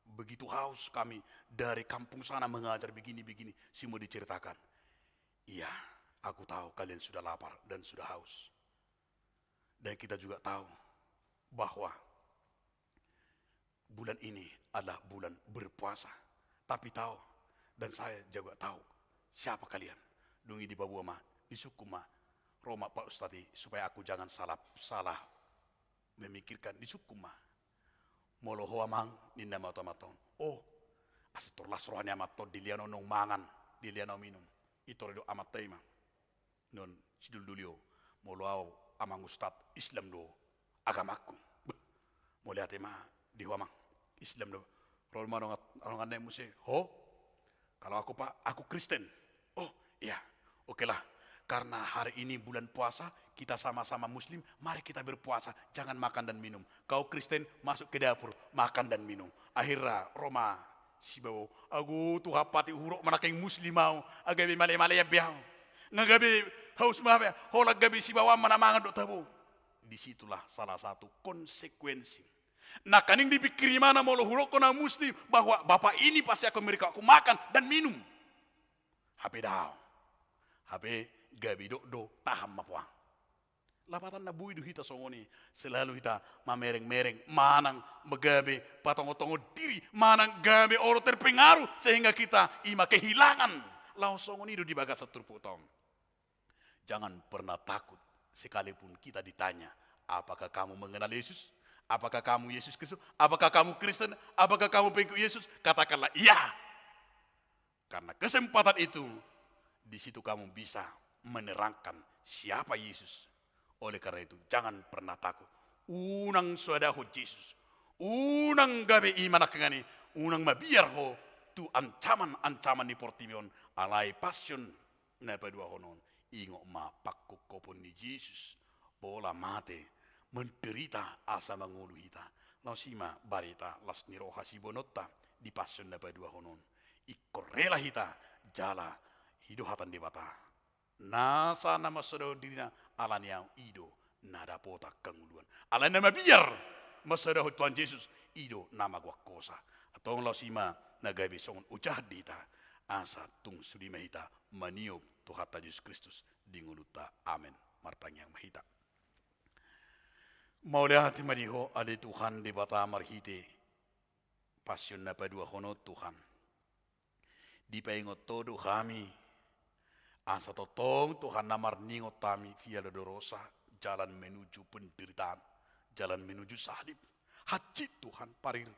Begitu haus kami dari kampung sana mengajar begini-begini." Semua diceritakan. "Iya, aku tahu kalian sudah lapar dan sudah haus. Dan kita juga tahu bahwa bulan ini adalah bulan berpuasa. Tapi tahu, dan saya juga tahu siapa kalian." Dung i dipaboa ma, disungkun ma, "Ro ma Pak Ustadz i, supaya aku jangan salah, salah memikirkan." Disungkun ma. "Molo ho, Amang," ninna ma tu amanta on. "Oh, Asa tor las roha ni amanta on, dilehon ahu naung mangan, dilehon ahu minum. Itor didok amanta i ma, ninna sidoldoli, o, molo ahu amang ustad, Islam do agamangku. Bah, mauliate ma di ho amang, Islam do. Ro ma dongan, dongan nai muse, ho? Kalau aku, Pak, aku Kristen. Oh, iya. Okelah, karena hari ini bulan puasa, kita sama-sama muslim, mari kita berpuasa, jangan makan dan minum. Kau Kristen, masuk ke dapur, makan dan minum. Akhirna ro ma sibawa, agu Tuhan, pati hurok ma nangkin muslim ahu, nga gabe male-malean be ahu. Nga gabe haus ma be, holan gabe sibawa ma na mangan dohot tabo. Disitulah salah satu konsekuensi. Nangkaning dipikiri ma na molo hudok ho na muslim, bahwa bapak ini pasti akan memberi aku makan dan minum. Hape daong. Hape gabe didok do, tahan ma puang. Lapatanna boi do hita songon i, selalu hita mamereng-mereng, manang gabe patongon-tongon diri, manang gabe olo terpengaruh, sehingga kita ima kehilangan. Laos songon i do di bagasan turpukta on. Jangan pernah takut, sekalipun kita ditanya, "Apakah kamu mengenal Yesus? Apakah kamu Yesus Kristus? Apakah kamu Kristen? Apakah kamu pengikut Yesus?" Katakanlah, "Iya." Karena kesempatan itu, di situ kamu bisa menerangkan siapa Yesus. Oleh karena itu, jangan pernah takut. Unang soadahon Jesus. Unang gabe ima nangkiningan i, unang mabiar ho tu ancaman-ancaman ni portibi on, alai Pasion na paduahon on, ingot ma pangkophopon ni Jesus, pola mate, menderita asa mangolu hita. Laos i ma barita las ni roha siboanonta di Pasion na paduahon on. Ingkon rela hita jala i do hata ni Debata. Nasa na mansodahon dirina ala ni ahu, i do na dapotan hangoluan. Alai na mabiar mansodahon Tuhan Jesus, i do na magoan hosa. Antong laos i ma na gabe songon ojahan di hita, asa tung sude ma hita maniop Tuhanta Jesus Kristus di ngolunta. Amen. Martangiang ma hita. Mauliate ma di Ho ale Tuhan Debata marhite Pasion na paduahon on, Tuhan. Dipaingot Ho do hami, asa tongtong Tuhan na marningot hami via dolorosa, jalan menuju penderitaan, jalan menuju salib. Hansit Tuhan, parir,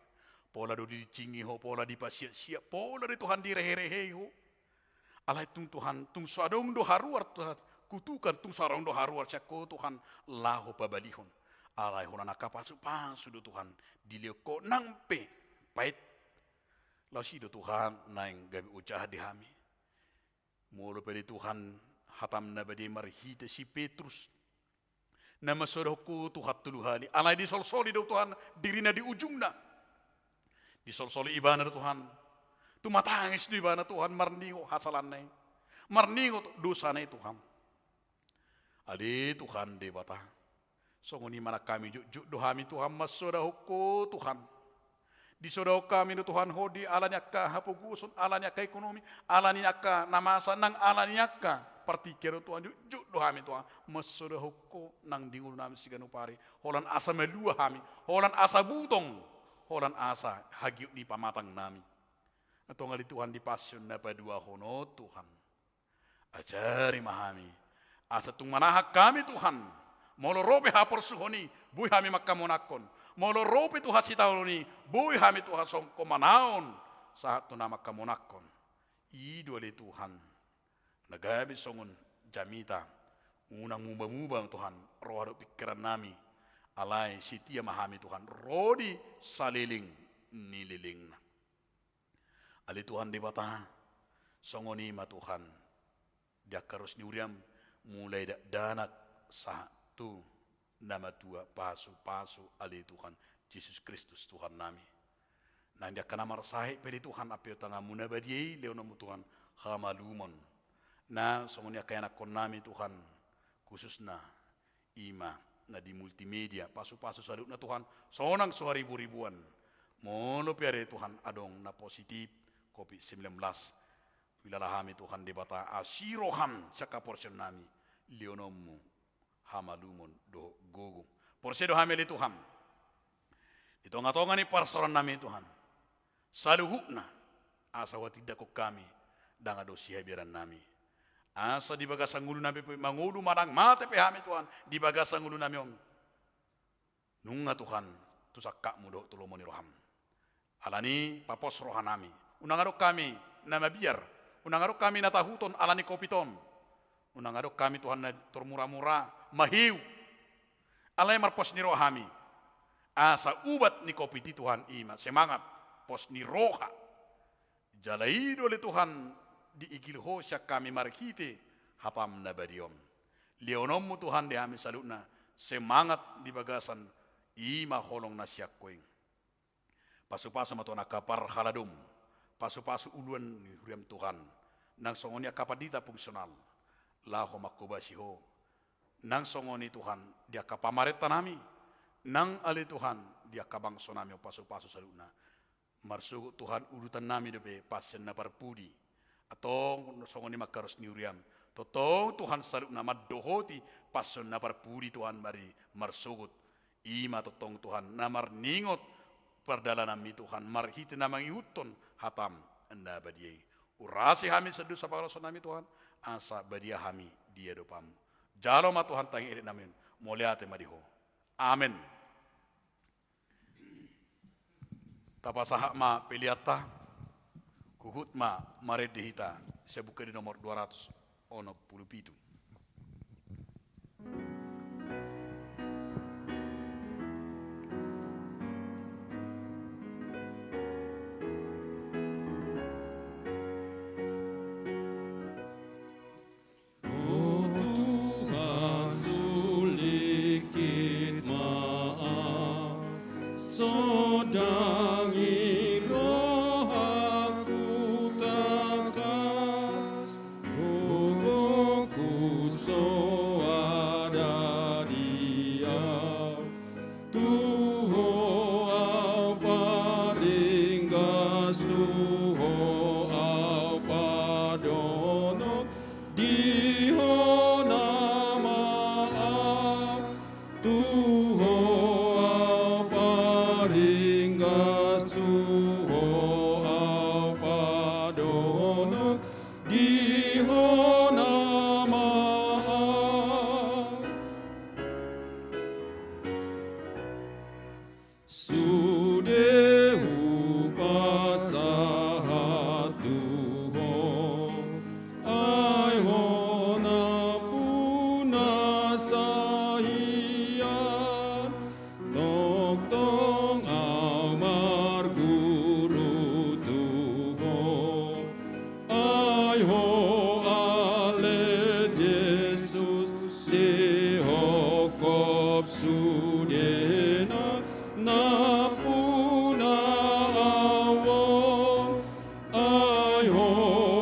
pola do dicingi Ho, pola dipasiaksiak, pola do Tuhan direherehei Ho. Alai tung Tuhan, tung so adong do haruar Tuhan, kutukan, tung so adong do haruar sian Ho Tuhan, laho pabalihon. Alai holan angka pasupasu do Tuhan dilehon Ho nang pe paet. Laos i do Tuhan naeng gabe ojahan di hami. Molo pe ale Tuhan hatam na badia marhite si Petrus, na mansodahon Ho Tuhan tolu hali, alai disolsoli do Tuhan dirina di ujungna. Disolsoli ibana do Tuhan. Tumatangis do ibana Tuhan marningot hasalaanna i, marningot dosana i Tuhan. Ale Tuhan Debata, songon i ma nang hami, jotjot do hami Tuhan mansodahon Ho Tuhan. Disodahon hami do Tuhan Ho di ala ni angka hapogoson, ala ni angka ekonomi, ala ni angka na masa, nang ala ni angka partingkian do Tuhan, jotjot do hami Tuhan mansodahon Ho nang di ngolunami siganup ari. Holan asa malua hami, holan asa butong, holan asa hagiot ni pamatangnami. Antong ale Tuhan di Pasion na paduahon on Tuhan, ajari ma hami, asa tung manahan hami Tuhan, molo ro pe haporsuhon i, boi hami mangkamonangkon. Molo ro pe tu hasitaonon i, boi hami Tuhan songon manaon, sahat tu na mangkamonangkon. I do ale Tuhan, na gabe songon jamita, unang mubamuba Tuhan roha dohot pingkirannami, alai setia ma hami Tuhan ro di saleleng ni lelengna. Ale Tuhan Debata, songon i ma Tuhan, di angka ruas ni huriam, mulai dakdanak sahat tu na matua pasupasu ale Tuhan Jesus Kristus Tuhannami. Nang di angka na marsahit pe ale Tuhan, ampe tanganmu na badia i lehononmu Tuhan hamalumon. Na songon i angka ianakkonnami Tuhan, khususna i ma na di multimedia, pasupasu saluhutna Tuhan, sonang so hariburibuan. Molo pe ale Tuhan adong na positif covid sembilan belas, huilala hami Tuhan Debata, asi roham sian haporseaonnami, lehononmu hamalumon dohot gogo. Porsea do hami ale Tuhan, di tongatonga ni parsaorannami Tuhan, saluhutna, asa huhatindangkon hami, ndang adong sihabiarannami. Asa di bagasan ngolunami pe mangolu manang mate pe hami Tuhan, di bagasan ngolunami on, nunga Tuhan, tu sangkapmu dohot tu lomo ni roham. Alani i papos rohanami, Unang adong hami na mabiar, unang adong hami na tahuton ala ni covid on. Unang adong hami Tuhan na tormuramura, maheu. Alai marpos ni roha hami. Asa ubat ni covid i Tuhan i ma semangat, pos ni roha. Jala i do ale Tuhan diigil Ho sian hami marhite hataM na badia on. LehononMu Tuhan di hami saluhutna semangat di bagasan i ma holong na sian Ho i. Pasupasu ma Tuhan angka parhaladom, pasupasu uluan ni huriaM Tuhan, nang songon i angka pandita fungsional, laho manghobasi Ho, nang songon i Tuhan di angka pamarenta nami, nang ale Tuhan di angka bangso nami on pasupasu saluhutna. Marsogot Tuhan udutan nami dope pasian na parpudi. Antong songon i ma angka ros ni huriaM. Tongtong Tuhan saluhutna mandohoti pasian na parpudi Tuhan mari marsogot. I ma tongtong Tuhan na marningot pardalananMi Tuhan marhite na mangihuthon hataM na badia i. Urasi hami sian dosa pangalaosion nami Tuhan, asa badia hami di adopanMu. Jalo ma Tuhan tangiang elit nami on, mauliate ma di Ho. Amen. Tapasahat ma peleanta, huhut ma marende hita, sian Buku Ende nomor dua ratus onom pulu pitu. O Tuhan, sulingkit ma au, sondangi rohangku tangkas, gogoku so ada di Au. Tu Ho au paringgas, tu Ho au padohononhon, di Ho nama au. Tu Ho au paringgas, tu Ho au padohononhon, di Ho nama au. Sude hupasahat tu Ho, ai Ho nampuna sahian, tongtong au marguru tu Ho. Ai Ho ale Jesus, sihophop sudena nampuna au on. Ai Ho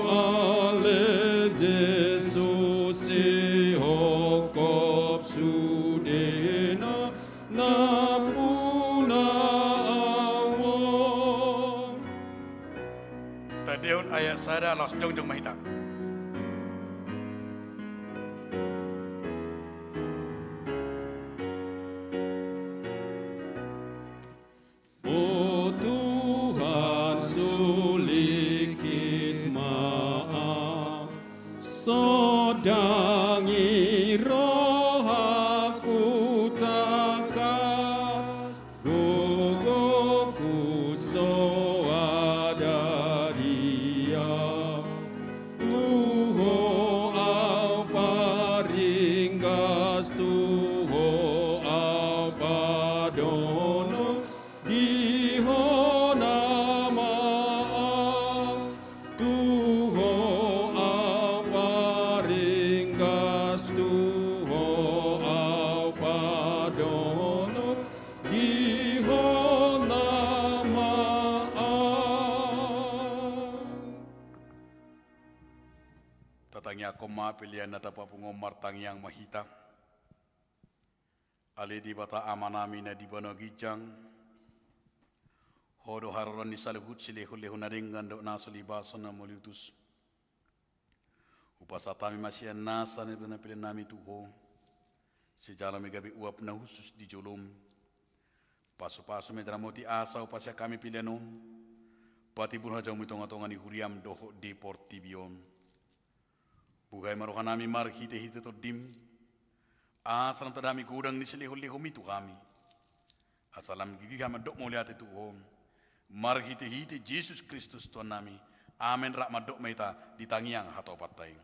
ale Jesus, sihophop sudena nampuna au on. Tandehon ayat sada, laos jongjong ma hita. O Tuhan, sulingkit ma au, sondangi rohangku tangkas, gogoku so ada di Au. Tu Ho au paringgas, tu Ho au padohononhon, di Ho nama au. Tu Ho au paringgas, tu Ho au padohononhon, di Ho nama au. Tatangiangkon ma pelean na tapapungu on, martangiang ma hita. Ale Debata Amanami na di banua ginjang, Ho do haroroan ni saluhut silehonlehon na denggan dohot na so libason na mauliutus. Hupasahat hami ma sian nasa na peleannami tu Ho, sai jalo ma i gabe uap na hushus di jolom. Pasupasu ma i, ramoti asa huparsiajak hami pelean on, patimbul hajamoum di tongatonga ni huriam dohot di portibi on. Buhai ma rohanami marhitehite Tondim, asa lam tadok hami godang ni silehonlehonmi tu hami. Asa lam gigir hami mandok mauliate tu Ho, Marhite-hite Jesus Kristus Tuhannami. Amen. Rap mandok ma hita di tangiang hatopanta i.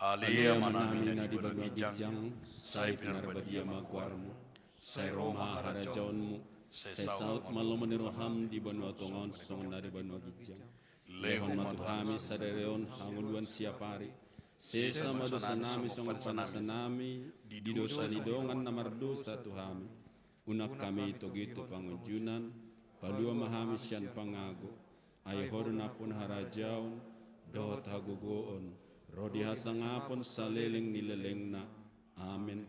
Ale Amanami na di banua ginjang, sai pinarbadia ma goarmu, sai ro ma harajaonmu, sai saut ma lomo ni roham di banua tonga on songon na di banua ginjang. Lehon ma tu hami sadari on hangoluan siapari, sesa ma dosanami songon panesanami di dosa ni dongan na mardosa tu hami. Unang hami togihon tu pangunjunan, palua ma hami sian pangago, ai Ho do nampuna harajaon, dohot hagogoon, ro di hasangapon saleleng ni lelengna. Amen.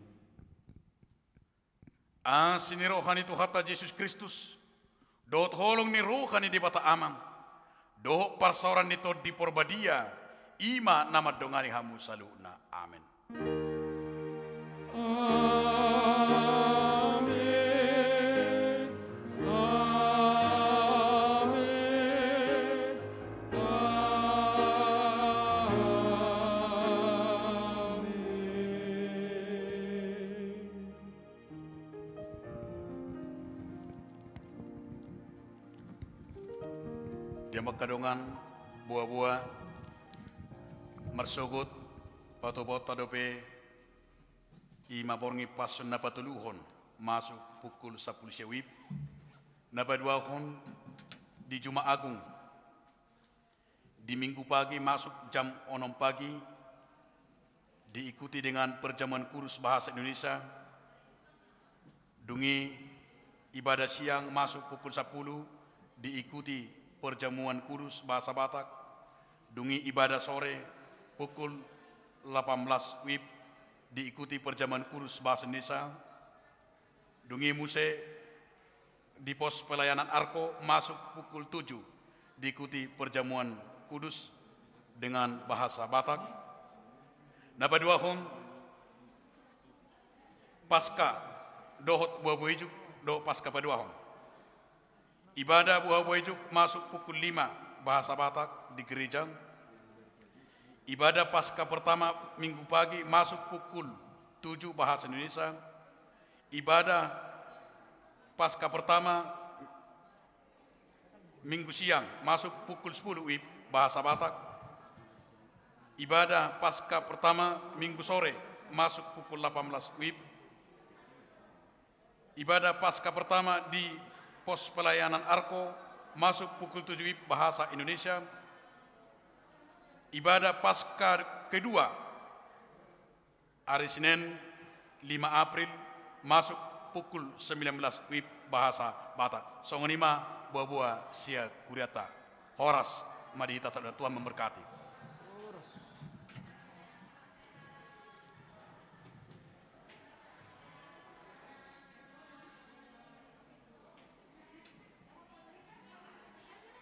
Asi ni roha ni Tuhanta Jesus Kristus, dohot holong ni roha ni Debata Ama, dohot parsaoran ni Tondi Porbadia, i ma na mandongani hamu saluhutna. Amen. Amen. Amen. Amen. Di angka dongan, boa-boa, marsogot patupaonta dope, i ma borngin Paskah na patoluhon, masuk pukul sampulu sia WIB, na paduahon di Jumat Agung, di Minggu pagi masuk jam onom pagi, diikuti dengan perjamuan kudus bahasa Indonesia. Dung i ibadah siang masuk pukul sampulu, diikuti perjamuan kudus bahasa Batak. Dung i ibadah sore pukul lapan belas WIB, diikuti perjamuan kudus bahasa Indonesia. Dung i muse di pos pelayanan Arko masuk pukul tujuh, diikuti perjamuan kudus dengan bahasa Batak. Na paduahon, Paskah dohot buhabuha ijuk dohot Paskah paduahon. Ibadah buhabuha ijuk masuk pukul lima bahasa Batak di gereja. Ibadah Paskah pertama Minggu pagi masuk pukul tujuh bahasa Indonesia. Ibadah Paskah pertama Minggu siang masuk pukul sepuluh WIB bahasa Batak. Ibadah Paskah pertama Minggu sore masuk pukul delapan belas WIB. Ibadah Paskah pertama di pos pelayanan Arko masuk pukul tujuh WIB bahasa Indonesia. Ibadah Paskah kedua hari Senin lima April masuk pukul sembilan belas WIB bahasa Batak. Songon i ma buhabuha sian kurianta. Horas ma di hita saluhutna, Tuhan memberkati.